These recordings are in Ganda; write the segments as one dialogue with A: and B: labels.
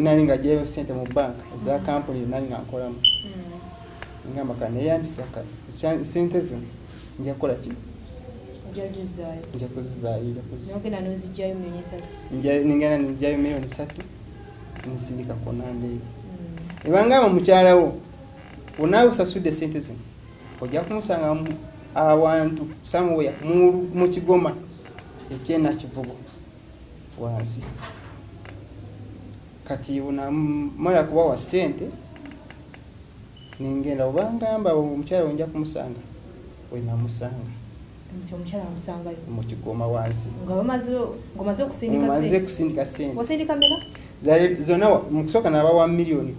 A: Nali nga gyeyo sente mu banka za kampuni nali nga nkolamu. Ngamba kaneyambisa sente zino nja kukola ki? Nja kuzizaayo.
B: Nogenda n'ozijjayo 3 million.
A: Ningenda nzijjayo 3 million nsindika ku namba eri. Ebangamba mukyala wo onaawe osasudde sente zino ojja kumusanga awantu somewhere mu Kigoma ekyenakivubo wansi. Kati onamala kubawa sente nengenda obangamba omukyala wenja kumusanga wenamusanga.
B: Nti omukyala wamusangayo?
A: Mu Kigoma wansi.
B: Nga ng'omaze okusindika
A: maze
B: sente?
A: Kusindika sente.
B: Wasindika meka?
A: Zonna mu kusooka nabawa 7 million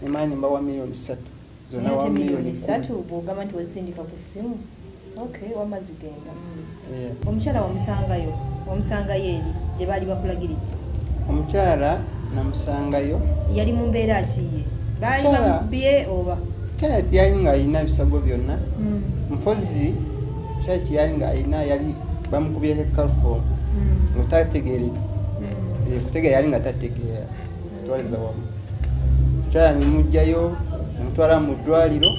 A: nemala nembawa 3 million zonna.
B: Naye ate
A: wa
B: miliyoni
A: 10 million.
B: 3 bw'ogamba nti wazisindika ku ssimu, okay, wamazigenda.
A: Yeah.
B: Omukyala wamusangayo, wamusangayo eri gye baali bakulagiridde?
A: Omukyala namusangayo.
B: Yali mu mbeera ki ye? Baali bamubbye oba?
A: Omukyala tiyali ng'alina bisago byonna. Mpozi mukyala kyeyali ng'alina yali bamukubyeko chloroform nga tategeereka. Kutegeera yali nga tategeera. Twaliza wamu mukyala nemugjayo nemutwala mu ddwaliro.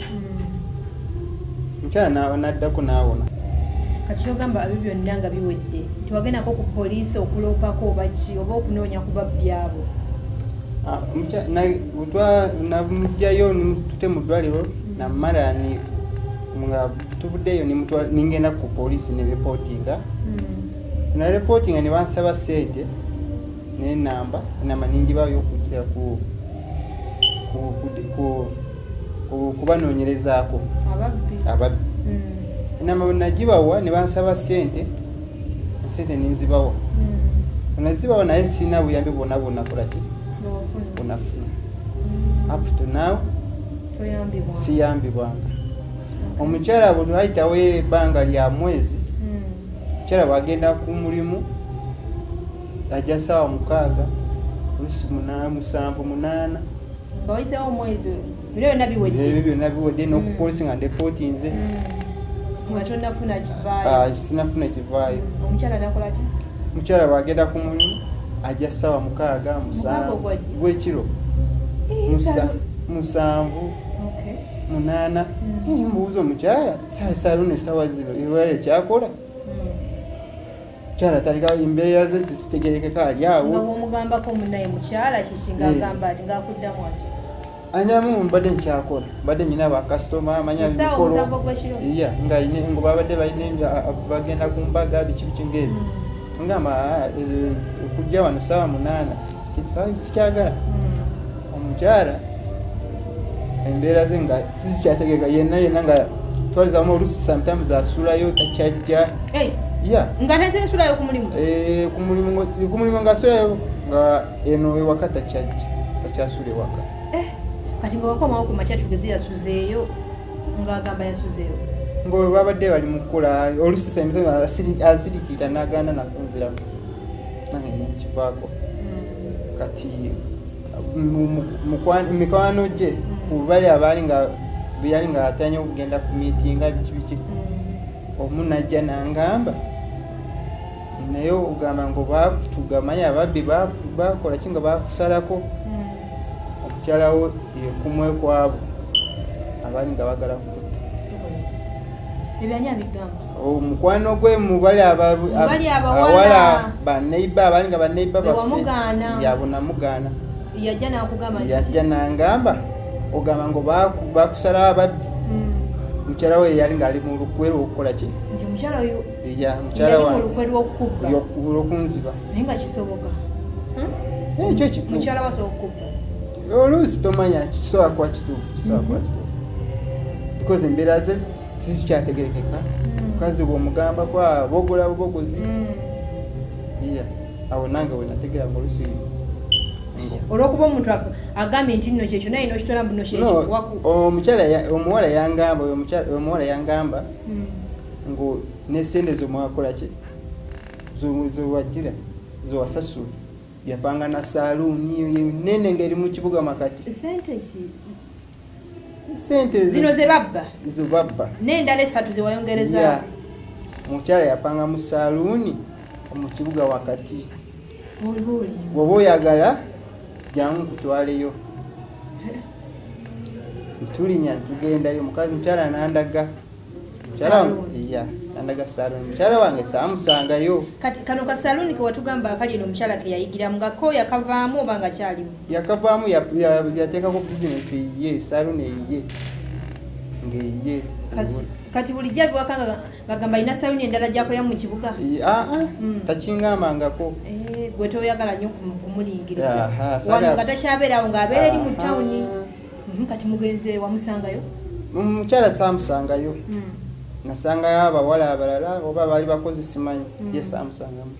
A: Mukyala n'addako n'awona.
B: Kati kyogamba ebyo byonna nga biwedde tewagendako ku poliisi okuloopako oba ki oba okunoonya ku babbi abo?
A: Ah, namugjayo nemutute mu ddwaliro namala nga tuvuddeyo ningenda ku poliisi ne reportinga. Na reportinga ne bansaba sente nenamba, enamba ningibayo okugira ku kubanoonyerezaako.
B: Ababbi.
A: Ababbi. Enamba bwe nagibawa ne bansaba sente, esente nenzibawa. Nazibawa naye sirina buyambi bwonna bwonakolaki
B: Bwewafuna.
A: bwonafuna up to now.
B: Toyambibwa?
A: Siyambibwanga. Omukyala bwe twayitawo ebbanga lya mwezi, omukyala bwagenda ku mulimu ajja saawa 6, olusi 7, 8.
B: Nga wayiseewo omwezi, bino byonna biwedde?
A: Ebyo byonna biwedde n'okupolisi nga ndepotinze.
B: Nga tonnafuna kivaayo?
A: Ah, sinafuna kivaayo.
B: Omukyala nakola ki?
A: Omukyala bwagenda ku mulimu ajja saawa 6,
B: 6
A: 7
B: ogwajja?
A: Gwekiro. 7, 8. Mbuuza omukyala saluno esawa zino eba ekyakola? Mukyala talika embeera ze tezitegerekeka ali
B: Nga
A: awo.
B: bwomugambako munaye mukyala kiki ngaagamba ati ngaakuddamu ati?
A: Anamu mbadde nkyakola, mbadde nyina bakasitoma amanya
B: Essaawa
A: mikolo.
B: 7 ogwekiro?
A: Iya, nga nga babadde balina bagenda ku mbaga biki biki ngaebyo. Ngamba, "Ah, okujja wano saawa 8 sikyagala." Omukyala embeera ze nga zizikyategeka yenna yenna nga twalizamu olusi sometimes asulayo takyajja.
B: Hey,
A: ya.
B: Nga tensensulayo ku mulimu?
A: Eh, ku mulimu nga asulayo nga eno ewaka takyajja, takyasula ewaka.
B: Eh, kati nga wakomawo ku makya tugeze yasuzeeyo ng'agamba yasuzeeyo?
A: Nga bwe babadde bali mu kukola olusi sometimes azirikira n'agaana nakunziramu nange nenkivaako. Kati mikwano gye ku bali abaali nga beyali nga atanya okugenda ku miitinga biki biki, omu najja nangamba naye ogamba ngo bakutuga manyi ababbi bakola ki nga bakusalako. Omukyala wo yekumwe kwabo abaali nga bagala kukutta.
B: Ebyani abigamba?
A: Omukwano gwe mubali
B: Mubali abawala.
A: Abawala baneiba abaali nga baneiba
B: Be wamugaana.
A: Yabo namugaana.
B: Yajja nakugamba nti
A: Yajja nangamba ogamba ngo bakusalawo ababbi. Mukyala we yali ngaali mu lukwe lwokukola ki?
B: Nti mukyala oyo
A: Ya mukyala
B: yali mu
A: wange.
B: lukwe lw'okukubba?
A: Lwokunziba.
B: Naye nga kisoboka? Hmm?
A: Ekyo kituufu.
B: Mukyala wasobola okukubba?
A: Oluusi tomanya, kisobola kuba kituufu, kisobola kuba kituufu because embeera ze tizikyategerekeka. Mukazi bwomugambako abogola bubogozi. Ya, awo nange wenategera nga oluusi
B: Olwokuba omuntu agambye nti nno kyekyo naye nokitwala mbuno kyekyo
A: No, omuwala yangamba oyo omuwala yangamba ngo nesente zomwakola ki zowagira zowasasula yapanga na saluuni nene ngaeri mu kibuga makati.
B: Sente ki?
A: Sente
B: Zino ze babba?
A: Zebabba.
B: N'endala esatu zewayongereza?
A: Ya. Mukyala yapanga mu saluuni mu kibuga wakati.
B: Oba olimba.
A: Bwoba oyagala Jangu nkutwaleyo. Tulinya tugendayo, mukazi mukyala nandaga. Mukyala salon. Mukyala wange saamusangayo.
B: Kati kano ka salon ke watugamba akali eno omukyala ke yayigiramu nga ko yakavaamu oba nga kyalimu?
A: Yakavaamu, yateekako bizinesi eyiye, salon eyiye ng'eyiye.
B: Kati bulijjo abiwaka nga bagamba alina salon endala gy'akolera mu kibuga?
A: Takingambangako.
B: Gwe toyagala nnyo kumulingiriza. Wano nga takyabeerawo ng'abeera eri mu tawuni. Kati mugenze wamusangayo?
A: Mukyala saamusangayo. Nasangayo abawala abalala oba baali bakozi simanyi, ye saamusangamu.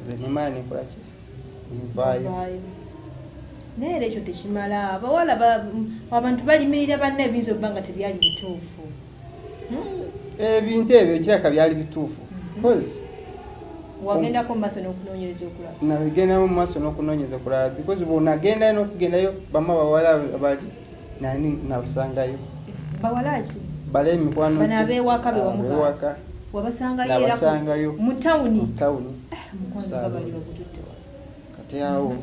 A: Nze nemala nekola ki? Nvaayo.
B: Naye era ekyo tekimala. Abawala abantu balimirira banne ebiyinza okuba nga tebyali bituufu.
A: Ebintu ebyo kiraka byali bituufu. Because
B: wagendako mu maaso n'okunoonyereza okulala.
A: Nagenda mu maaso n'okunoonyereza okulala because bw'onagendayo n'okugendayo bamu abawala bali nani nabasangayo.
B: Bawala ki?
A: Bale emikwano
B: bano ab'ewaka be wamugamba. Wabasangayo era mu tawuni?
A: Mu tawuni.
B: Mukwano nga bali bakututte wa?
A: Kati awo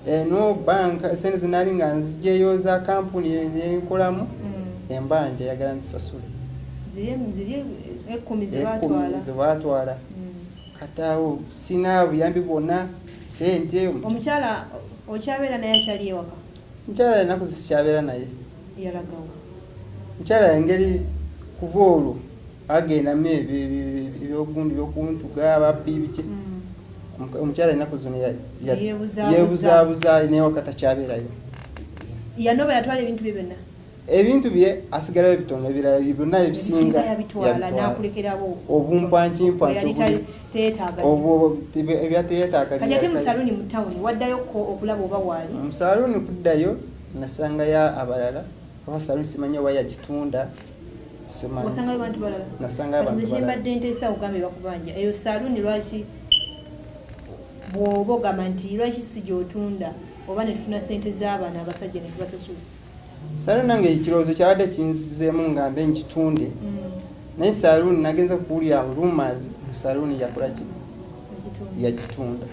A: eno banka sente zinali nga nziggyeyo za kampuni enkolamu embanja eyagala nzisasule.
B: Ziri 10 ze
A: baatwala. Kati awo sina buyambi bwonna sente.
B: Omukyala okyabeera naye akyali ewaka?
A: Omukyala ennaku zikyabeera naye.
B: Yalagawo?
A: Omukyala engeri kuva olwo agendamu ebyogundi byokuntuga ababbi biki. Omukyala ennaku zino yeebuzaabuza newaka takyabeerayo.
B: Yanoba yatwala ebintu bye byonna?
A: Ebintu bye asigalayo bitono, ebirala byonna ebisinga
B: yabitwala n'akulekerawo
A: obumpwankimpwanki obwo ebyateyeetaaga.
B: Kati ate mu saluuni mu tawuni waddayo ko okulaba oba waali?
A: Mu saluuni kuddayo nasangayo abalala. Oba saluuni simanyi oba yagitunda, simanyi.
B: Wasangayo bantu balala?
A: Nasangayo abantu
B: balala. Nze kyembadde nteesa ogambye bakubanja. Eyo saluuni lwaki bw'oba ogamba nti lwaki si gy'otunda oba ne tufuna ssente z'abaana abasajja ne tubasasula?
A: Saluuni nange ekirowoozo kyabadde kinzizeemu nga mbe nkitunde. Naye saluuni nagenza kuwulira rumors mu saluuni yakola ki? Yagitunda.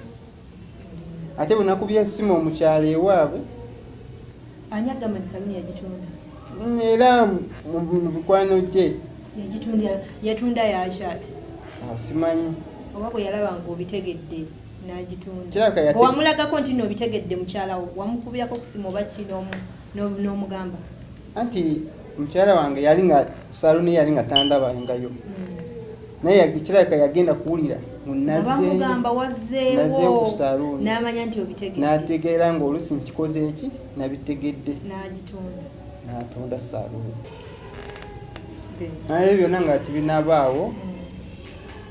A: Ate bwe nakubye essimu omukyalo ewaabwe.
B: Ani agamba nti saluuni yagitunda?
A: Era mu mikwano gye.
B: Yatunda yakyati?
A: Simanyi.
B: Oba bwe yalaba ng'obitegedde n'agitunda. Wamulagako nti nno obitegedde mukyala wo, wamukubirako ku ssimu oba ki n'omugamba?
A: Anti mukyala wange yali nga saluuni yali nga tandabangayo. Naye kirabika yagenda kuwulira
B: bamugamba
A: wazzeewo ku saluuni.
B: N'amanya nti obitegedde.
A: N'ategeera ng'oluusi nkikoze eki nabitegedde.
B: N'agitunda.
A: N'atunda saluuni. Naye byonna nga tebinabaawo,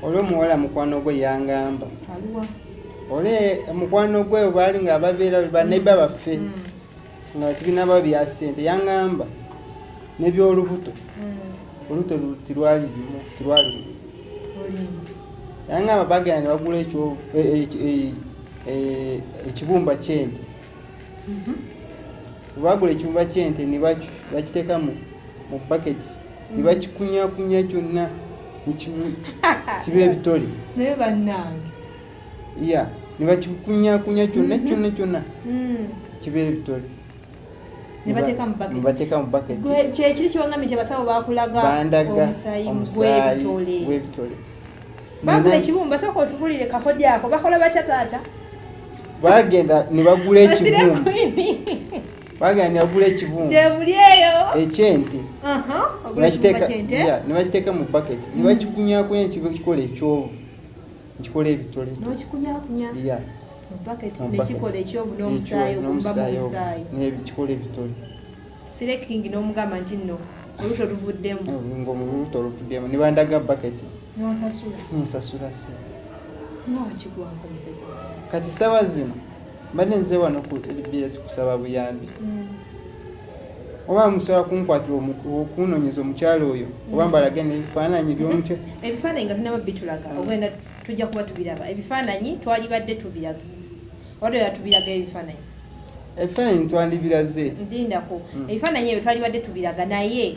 A: oli omuwala mukwano gwe yangamba.
B: Aluwa?
A: Ole mukwano gwe baali nga babeera banneighbor baffe nga tebinaba bya ssente yangamba n'ebyolubuto. Olubuto terwali lumu, terwali lumu. Yangamba bagenda ne bagula ekibumba ky'ente. Bagula ekibumba ky'ente ne bakiteeka mu baketi ne bakikunyakunya kyonna kiba ebitole.
B: Naye bannange.
A: Ya, ne bakikunyakunya kyonna kyonna kyonna kiba ebitole.
B: Ne bateeka mu baketi.
A: Ne bateeka mu baketi.
B: Kyekiri kyewangambye nti abasawo baakulaga omusaayi gw'ebitole. Bagula ekibumba, sooka otubulire kakodi ako, bakola batya taata?
A: Bagenda ne bagula ekibumba. Bagenda ne bagula ekibumba.
B: Gye buli eyo.
A: Ekyente.
B: Ogula ekibumba ky'ente.
A: Ne bakiteeka mu baketi. Ne bakikunyakunya kikola ekyovu. Kikola ebitole.
B: N'okikunyakunya?
A: Ya.
B: Mu baketi ne kikola ekyovu n'omusaayi ogumba mu musaayi.
A: Ne kikola ebitole.
B: Sireking n'omugamba nti nno olubuto luvuddemu.
A: Ng'olubuto luvuddemu ne bandaga baketi.
B: N'osasula?
A: Nsasula ssente.
B: Nga wakigwako musajja.
A: Kati ssaawa zino mbadde nze wano ku LBS kusaba buyambi. Oba musobola kunkwatira okunoonyeza omukyala oyo oba mbalage n'ebifaananyi by'omukyala.
B: Ebifaananyi nga tunaba bitulaga ogenda tujja kuba tubiraba. Ebifaananyi twalibadde tubiraga. Wadde yatubiraga ebifaananyi.
A: Ebifaananyi twandibiraze.
B: Ndindako. Ebifaananyi ebyo twalibadde tubiraga naye